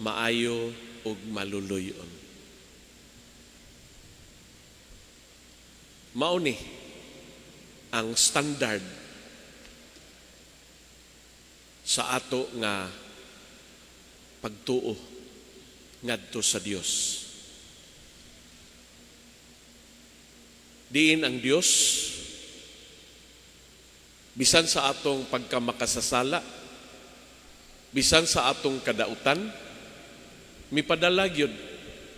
maayo ug maluluy-on. Mao ni ang standard sa ato nga pagtuo ngadto sa Dios. Diin ang Dios bisan sa atong pagkamakasasala, bisan sa atong kadautan, mipadala gyud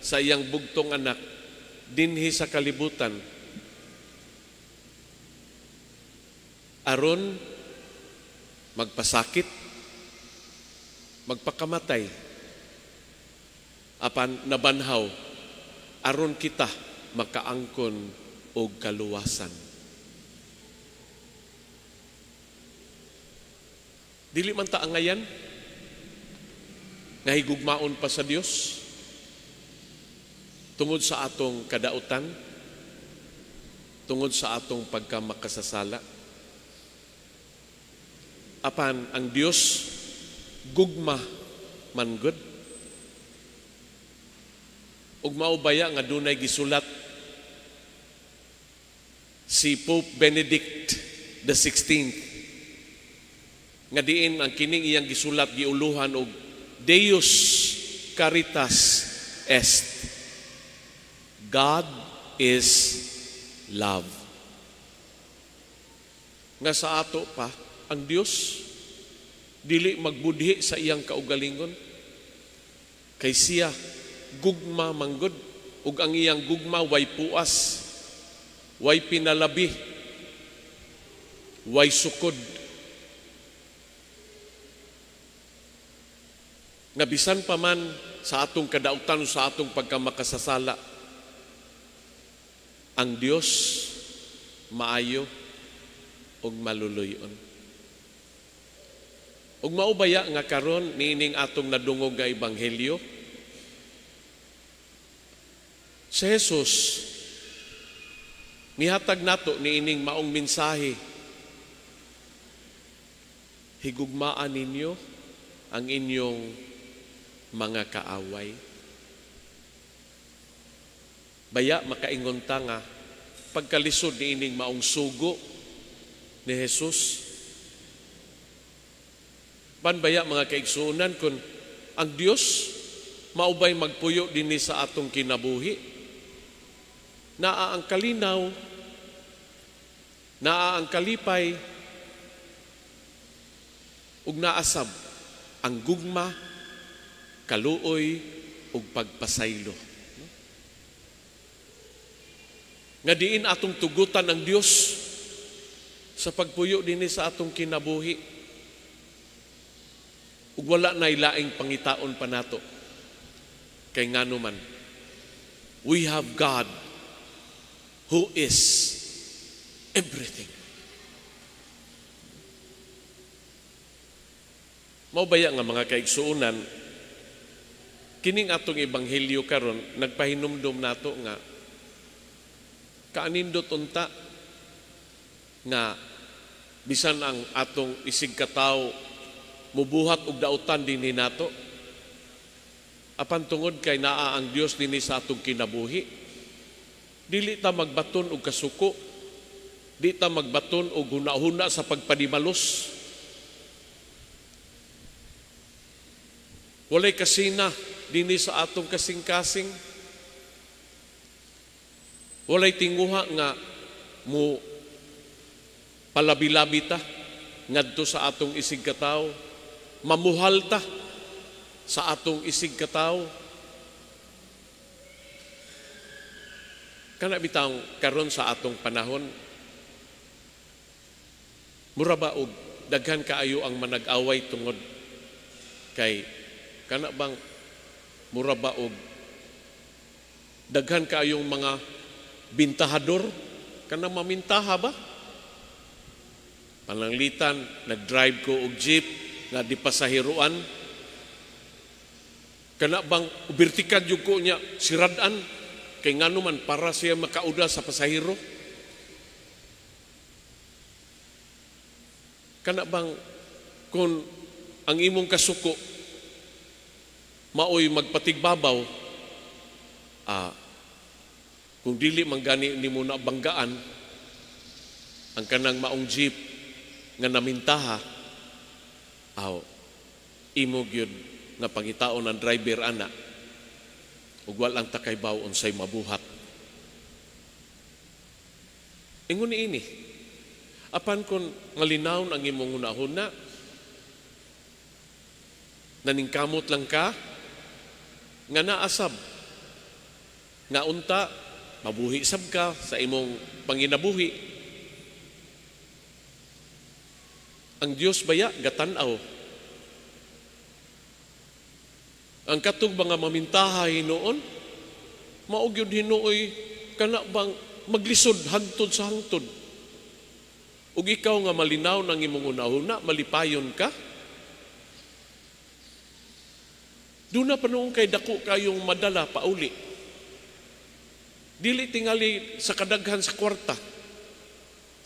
sa iyang bugtong anak dinhi sa kalibutan aron magpasakit, magpakamatay, apan nabanhaw aron kita makaangkon og kaluwasan. Dili man ta angayan nga higugmaon pa sa Dios tungod sa atong kadautan, tungod sa atong pagkamakasasala. Apan ang Dios gugma man gud. Ug mao baya nga dunay gisulat si Pope Benedict the 16th nga diin ang kining iyang gisulat giuluhan og Deus Caritas Est. God is love. Nga sa ato pa ang Dios dili magbudhi sa iyang kaugalingon, kay siya gugma manggod, ug ang iyang gugma way puas, way pinalabi, way sukod. Nga bisan pa man sa atong kadautan, sa atong pagkamakasasala, ang Dios maayo ug maluluy-on. Ug mao baya nga karon niining atong nadungog nga ebanghelyo, si Jesus nihatag nato niining maong mensahe: higugmaan ninyo ang inyong mga kaaway. Baya makaingon ta nga pagkalisod niining maong sugo ni Jesus. Panbaya mga kaigsuonan, kun ang Dios maubay magpuyo dinhi sa atong kinabuhi, naa ang kalinaw, naa ang kalipay, ug naasab ang gugma, kaluoy ug pagpasaylo. Nga diin atong tugutan ang Dios sa pagpuyo dinhi sa atong kinabuhi, ug wala na ilaing pangitaon pa nato. Kay ngano man, we have God who is everything. Mao baya nga mga kaigsuonan, kining atong ebanghelyo karon nagpahinumdom nato nga kaanindot unta nga bisan ang atong isig katawo mubuhat og dautan dinhi nato, apan tungod kay naa ang Dios dinhi sa atong kinabuhi, dili ta magbaton og kasuko, di ta magbaton og hunahuna sa pagpanimalos. Walay kasina dinhi sa atong kasing-kasing. Walay tinguha nga mo palabi-labi ta ngadto sa atong isig katawo, mamuhal ta sa atong isig katawo. Kana bitang karon sa atong panahon, mura ba og daghan kaayo ang manag-away tungod kay kana bang mura ba og daghan kaayong mga bintahador, kana mamintaha ba? Pananglitan, nag-drive ko og jeep nga di pasahiruan. Kana bang ubertikan jud ko niya siradan kay ngano man para siya makauda sa pasahero? Kana bang kung ang imong kasuko Maoy magpatigbabaw, kung dili man gani nimo na banggaan ang kanang maong jeep nga namintaha, aw imo gyud nga pangitaon ang driver ana ug walang takaybaw unsay mabuhat. Ingon niini. Apan kung ngalinawon ang imong hunahuna, naningkamot lang ka, nga naasab, nga unta, mabuhi sab ka sa imong panginabuhi. Ang Dios baya gatan-aw. Ang katong mga mamintaha hinuon, mao gyud hinuoy kana bang maglisod hangtod sa hangtod. Ug ikaw nga malinaw ng imong hunahuna, malipayon ka. Doon na pa noong kay dako kayong madala pauli. Dili tingali sa kadaghan sa kwarta.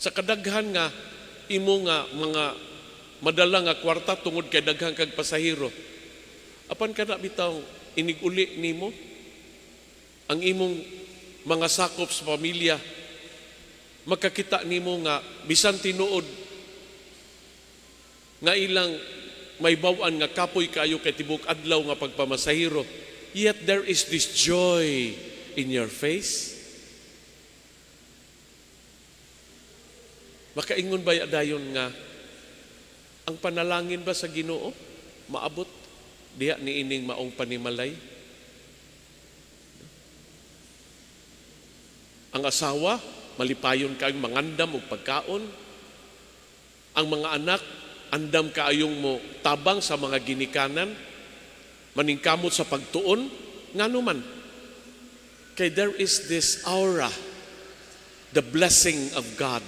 Sa kadaghan nga imo nga mga madala nga kwarta tungod kay daghan kag pasahero. Apan kana bitaw inig-uli nimo ang imong mga sakop sa pamilya, makakita nimo nga bisan tinuod nga ilang may bawan nga kapoy kayo kay tibok adlaw nga pagpamasahero, yet there is this joy in your face. Makaingon ba dayon nga ang panalangin ba sa Ginoo maabot diha niining maong panimalay? Ang asawa malipayon kayong mangandam og pagkaon. Ang mga anak andam kaayong mo tabang sa mga ginikanan, maningkamot sa pagtuon, ngano man. Kay there is this aura, the blessing of God,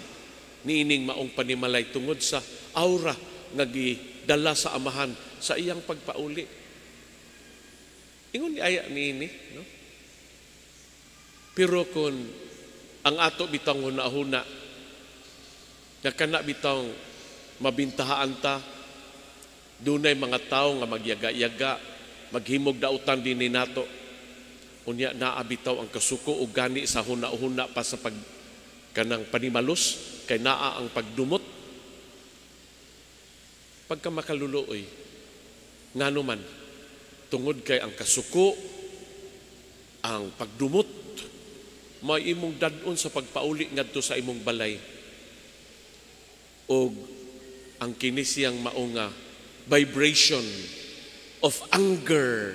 niining maong panimalay tungod sa aura nga gidala sa amahan sa iyang pagpauli. Ingon ni aya niini, no? Pero kung ang ato bitang hunahuna, nga kana bitang mabintahaan ta, dunay mga tawo nga magyaga-yaga, maghimog dautan din ni nato. Unya naa bitaw ang kasuko og gani sa huna-huna pa sa pag kanang panimalus, kay naa ang pagdumot. Pagka makaluluoy, ngano man, tungod kay ang kasuko, ang pagdumot, may imong dad-on sa pagpauli ngadto sa imong balay. Og ang kini siyang maunga vibration of anger,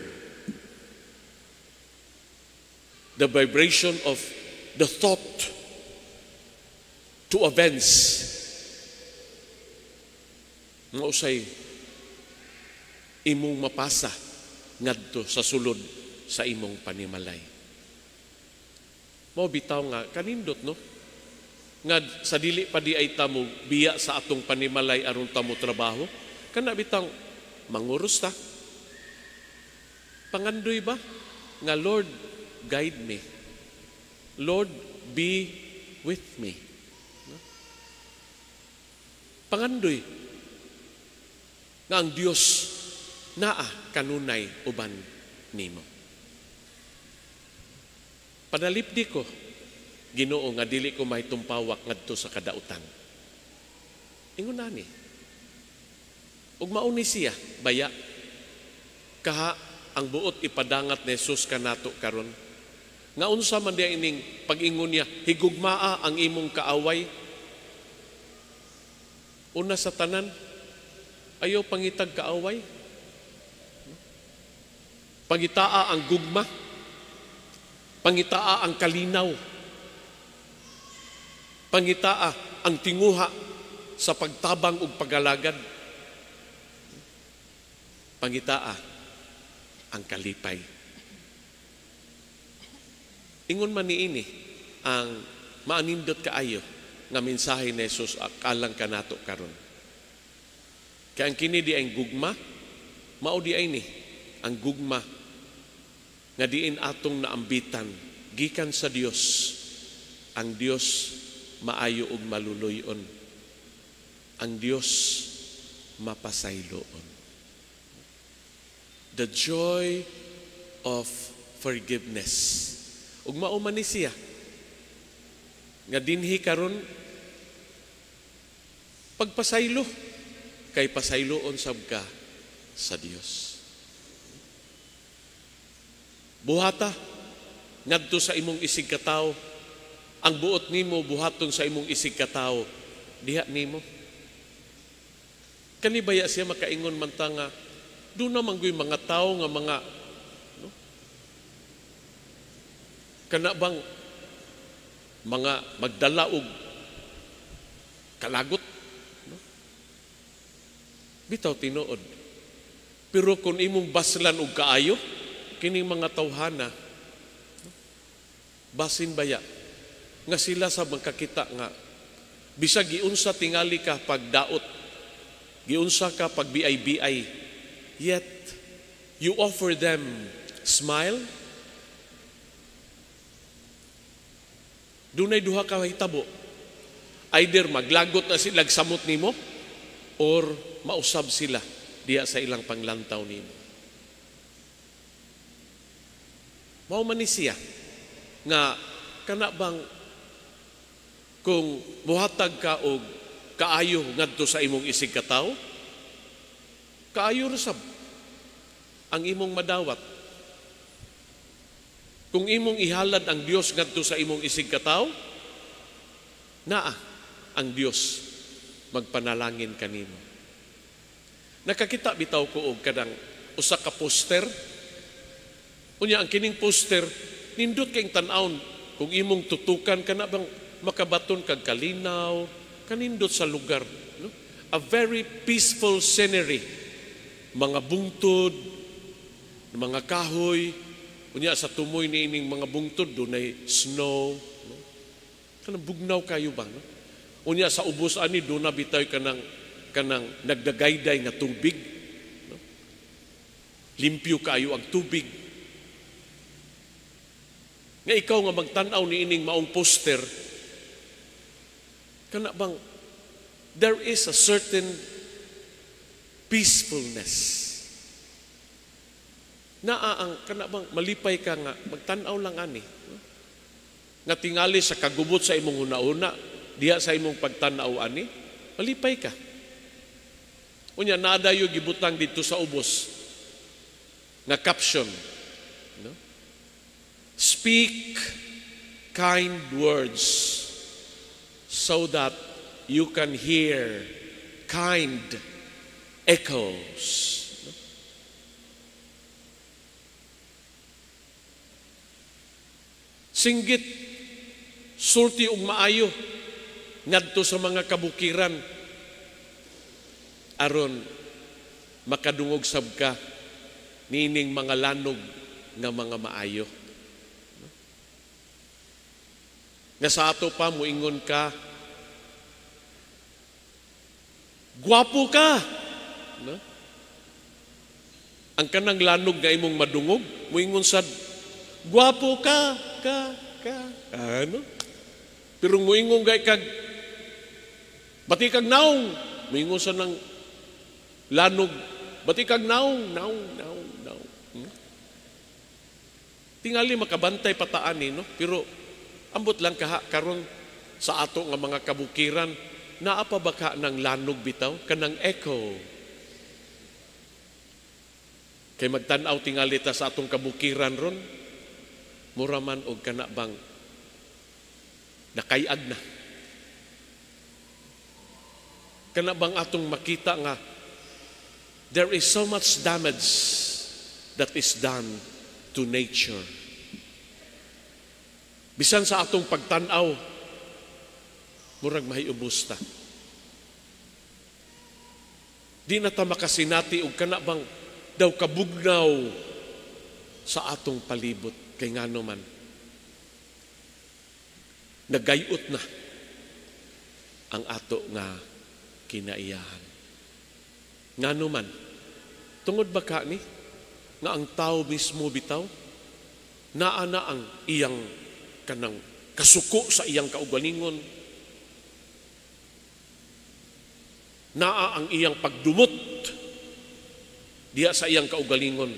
the vibration of the thought to avenge, mausay imong mapasa ngadto sa sulod sa imong panimalay. Mao bitaw nga kanindot, no? Nga sa dili pa di ay tamo biya sa atong panimalay aron tamo trabaho, kana bitaw manguros ta. Pangandoy ba nga Lord guide me, Lord be with me, no? Pangandoy nga ang Dios naa kanunay uban nimo. Panalipdi ko, Ginoo, nga dili ko mahitumpawak ngadto sa kadautan. Ingon nani. Ug mao ni siya baya kaha ang buot ipadangat ni Jesus kanato karon. Nga unsa man diha ining pag-ingon niya, higugmaa ang imong kaaway. Una sa tanan, ayaw pangitag kaaway. Pangitaa ang gugma. Pangitaa ang kalinaw. Pangitaa ang tinguha sa pagtabang ug pagalagad. Pangitaa ang kalipay. Ingon man niini ang maanindot kaayo nga mensahe ni Jesus alang kanato karon. Kay ang kini di ang gugma, mao di ay ni ang gugma nga diin atong naambitan gikan sa Dios. Ang Dios maayo ug maluloy-on. Ang Dios mapasayloon. The joy of forgiveness. Ug mao man ni siya nga dinhi karon pagpasaylo, kay pasayloon sab ka sa Dios. Buhata ngadto sa imong isig katawo ang buot nimo buhaton sa imong isig katawo diha nimo. Kani baya siya makaingon man ta nga doon naman go'y mga tao nga mga, no? Kana bang mga magdala og kalagot, no? Bitaw tinuod. Pero kung imong baslan og kaayo kining mga tawhana, no? Basin baya nga sila sa magkakita nga bisag giunsa tingali ka pagdaot, giunsa ka pag BI-BI, yet you offer them smile. Dunay duha ka hitabo. Either maglagot na sila samot nimo or mausab sila diya sa ilang panglantaw nimo. Mao man ni siya nga kana bang kung muhatag ka og kaayo ngadto sa imong isig katawo, kaayo ra sab ang imong madawat. Kung imong ihalad ang Dios ngadto sa imong isig katawo, naa ang Dios magpanalangin kanimo. Nakakita bitaw ko og kanang usa ka poster. Unya ang kining poster nindot kay tan-awon kung imong tutukan kana bang makabaton kag kalinaw, kanindot sa lugar, no? A very peaceful scenery. Mga bungtod, mga kahoy, unya sa tumoy niining mga bungtod dunay snow, no? Kanang bugnaw kayo ba, no? Unya sa ubos ani duna bitay kanang kanang nagdagayday nga tubig, no? Limpyo kayo ang tubig. Nga ikaw nga magtan-aw niining maong poster, kana bang there is a certain peacefulness. Naa ang kana bang malipay ka nga magtan-aw lang ani, no? Nga tingali sa kagubot sa imong hunahuna diha sa imong pagtan-aw ani, malipay ka. Unya naadayo gibutang didto sa ubos nga caption, no? Speak kind words so that you can hear kind echoes. No? Singgit, sulti og maayo ngadto sa mga kabukiran aron makadungog sab ka niining mga lanog nga mga maayo. Nga sa ato pa muingon ka, gwapo ka, no? Ang kanang lanog nga imong madungog muingon sad, gwapo ka, ka, ka. Ano? Pero muingon gay kag bati kag naong, muingon sa nang lanog, bati kag naong, naong, naong, naong. Tingali makabantay pataan ni, no? Pero ambot lang kaha karon sa ato nga mga kabukiran, naa pa ba ka ng lanog bitaw kanang echo? Kay magtan-aw tingali ta sa atong kabukiran ron, mura man og kana bang nakayag na. Kana bang atong makita nga there is so much damage that is done to nature. Bisan sa atong pagtan-aw, murag mahiubos ta. Di na ta makasinati og kana bang daw kabugnaw sa atong palibot. Kay ngano man, nagayot na ang ato nga kinaiyahan. Ngano man, tungod ba ka ni nga ang tao mismo bitaw naa na ang iyang kanang kasuko sa iyang kaugalingon, naa ang iyang pagdumot Diha sa iyang kaugalingon.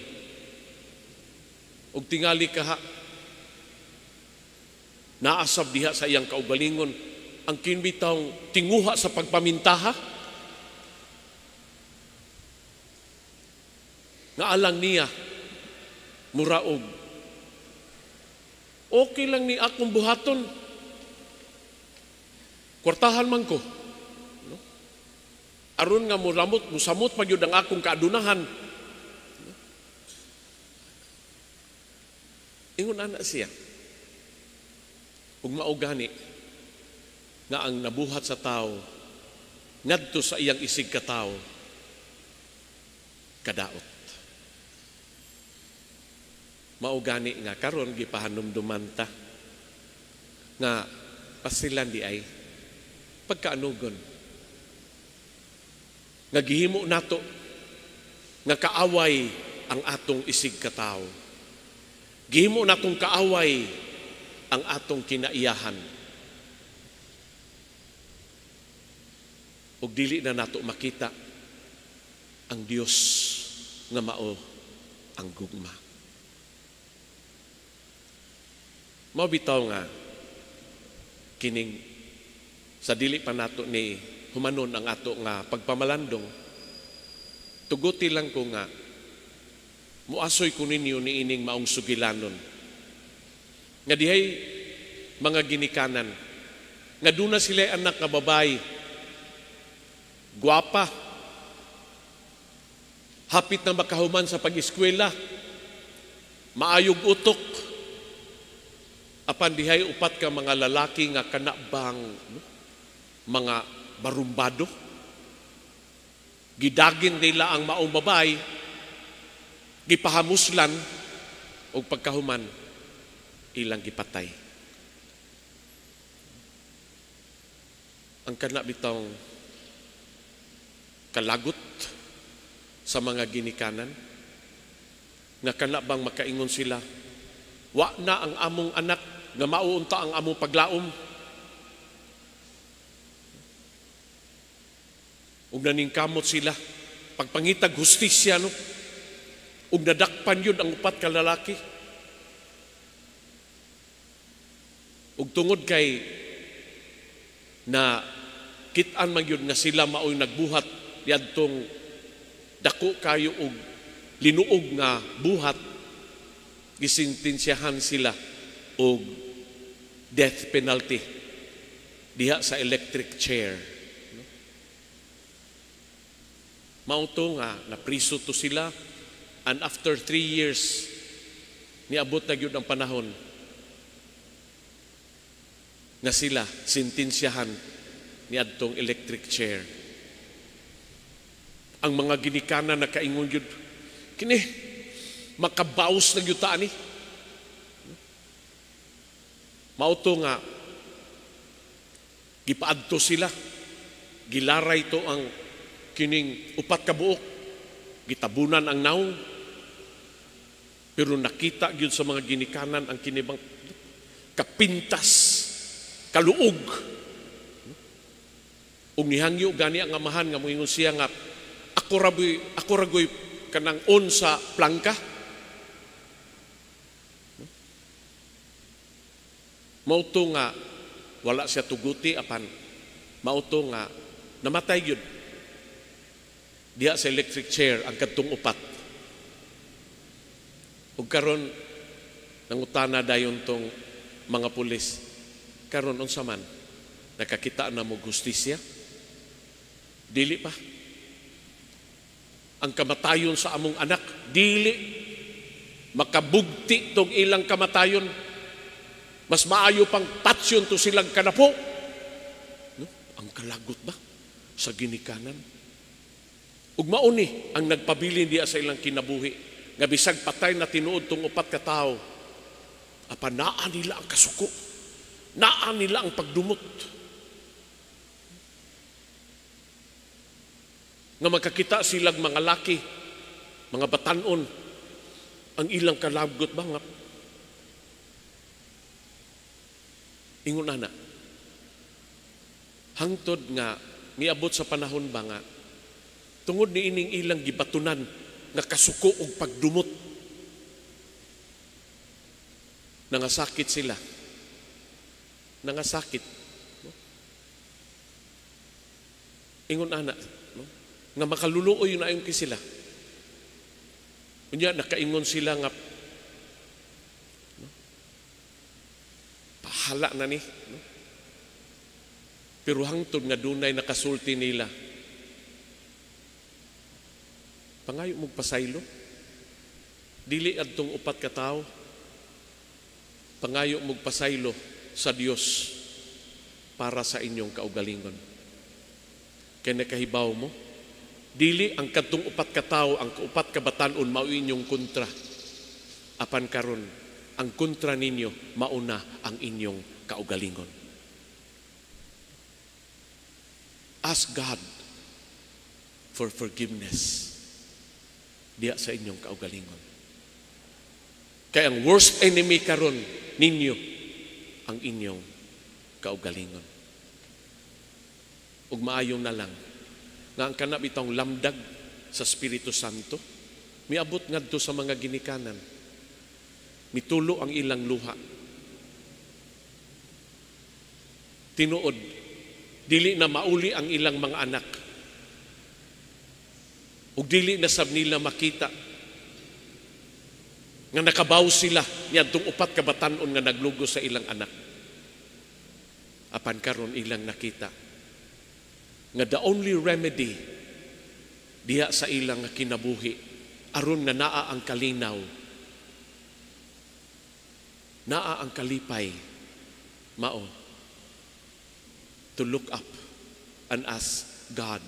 Ug tingali kaha, naasab diha sa iyang kaugalingon ang kinbitawng tinguha sa pagpamintaha. Nga alang niya muraog, okay lang ni akong buhaton, kwartahan man ko, no? Aron nga muramot, musamot pa gyud ang akong kaadunahan. No? Ingon ana siya. Ug mao gani nga ang nabuhat sa tao ngadto sa iyang isig katawo kadaot. Mao gani nga karon gipahanumduman ta nga pasilan di ay pagkaanugon nga gihimo nato nga kaaway ang atong isig katawo. Gihimo natong kaaway ang atong kinaiyahan. Ug dili na nato makita ang Dios nga mao ang gugma. Mao bitaw nga kining sa dili pa nato ni humanon ang ato nga pagpamalandong, tuguti lang ko nga muasoy ko ninyo niining maong sugilanon nga dihay mga ginikanan nga duna sila anak nga babae, gwapa, hapit na makahuman sa pag-eskwela, maayog utok, apan dihay upat ka mga lalaki nga kanabang, no, mga barumbado. Gidagin nila ang maong babae, gipahamuslan, og pagkahuman ilang gipatay. Ang kana bitawng kalagot sa mga ginikanan, nga kana bang makaingon sila, wa na ang among anak nga mauunta ang among paglaom. Ug naningkamot sila pagpangitag hustisya, no? Ug nadakpan yun ang upat ka lalaki. Ug tungod kay na kit-an man yun nga sila maoy nagbuhat diadtong dako kayo og linuog nga buhat, gisintensyahan sila og death penalty diha sa electric chair. Mao to nga napriso to sila, and after 3 years niabot na gyud ang panahon nga sila sentensyahan niadtong electric chair. Ang mga ginikanan nakaingon gyud, kini makabaos na gyud ta ani. Mao to nga gipaadto sila, gilaray to ang kining upat ka buok, gitabunan ang nawong. Pero nakita gyud sa mga ginikanan ang kinibang kapintas, kaluog. Ug nihangyo gani ang amahan nga moingon siya nga ako ragoy kanang on sa plangka. Mao to nga wala siya tuguti, apan mao to nga namatay gyud diha sa electric chair ang kadtong upat. Ug karon nangutana dayon tong mga pulis, karon unsa man, nakakita na mo hustisya? Dili pa. Ang kamatayon sa among anak, dili makabugti tong ilang kamatayon. Mas maayo pang patsyon to silang kanapo. No? Ang kalagot ba sa ginikanan? Ug mao ni ang nagpabilin diha sa ilang kinabuhi nga bisag patay na tinuod tong upat ka tawo, apan naa nila ang kasuko, naa nila ang pagdumot. Nga magkakita silang mga laki, mga batanon, ang ilang kalagot ba nga ingon ana. Hangtod nga miabot sa panahon ba nga tungod ni ining ilang gibatunan nga kasuko og pagdumot. Nangasakit sila. Nangasakit. No? Ingon ana, no? Nga makaluluoy na ayon sila. Unya nakaingon sila nga, no? Pahala na ni, no? Pero hangtod nga dunay nakasulti nila, pangayo mong pasaylo, dili adtong upat ka tawo, pangayo mong pasaylo sa Dios para sa inyong kaugalingon. Kay nakahibaw mo, dili ang kadtong upat ka tawo, ang upat ka batan-on mao inyong kontra. Apan karon, ang kontra ninyo mauna ang inyong kaugalingon. Ask God for forgiveness diya sa inyong kaugalingon. Kay ang worst enemy karon ninyo ang inyong kaugalingon. Ug maayo na lang nga ang kanab itong lamdag sa Espiritu Santo miabot ngadto sa mga ginikanan. Mitulo ang ilang luha. Tinuod, dili na mauli ang ilang mga anak. Ug dili na sab nila makita nga nakabaw sila niadtong upat ka batan-on nga naglugo sa ilang anak. Apan karon ilang nakita nga the only remedy diha sa ilang nga kinabuhi aron nga naa ang kalinaw, naa ang kalipay, mao to look up and ask God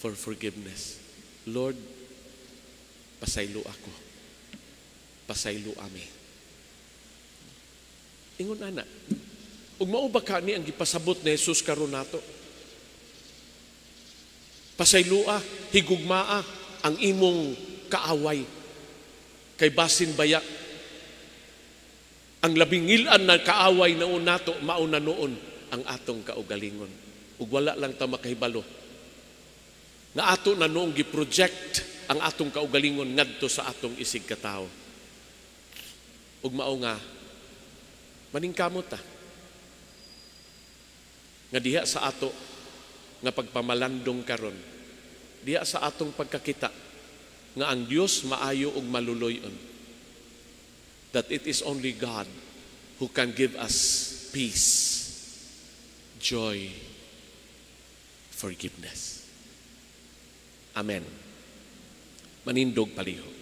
for forgiveness. Lord, pasaylo ako. Pasaylo ami. Ingon ana. Ug mao ba kani ang gipasabot ni Jesus karon nato? Pasayloa, higugmaa ang imong kaaway. Kay basin baya ang labing ngil-an na kaaway naon nato mao na noon ang atong kaugalingon. Ug wala lang ta makahibalo nga ato na noong gi-project ang atong kaugalingon ngadto sa atong isig katawo. Ug mao nga maningkamot ta nga diha sa ato nga pagpamalandong karon, diha sa atong pagkakita nga ang Dios maayo ug maluloy-on. That it is only God who can give us peace, joy, forgiveness. Amen. Manindog palihog.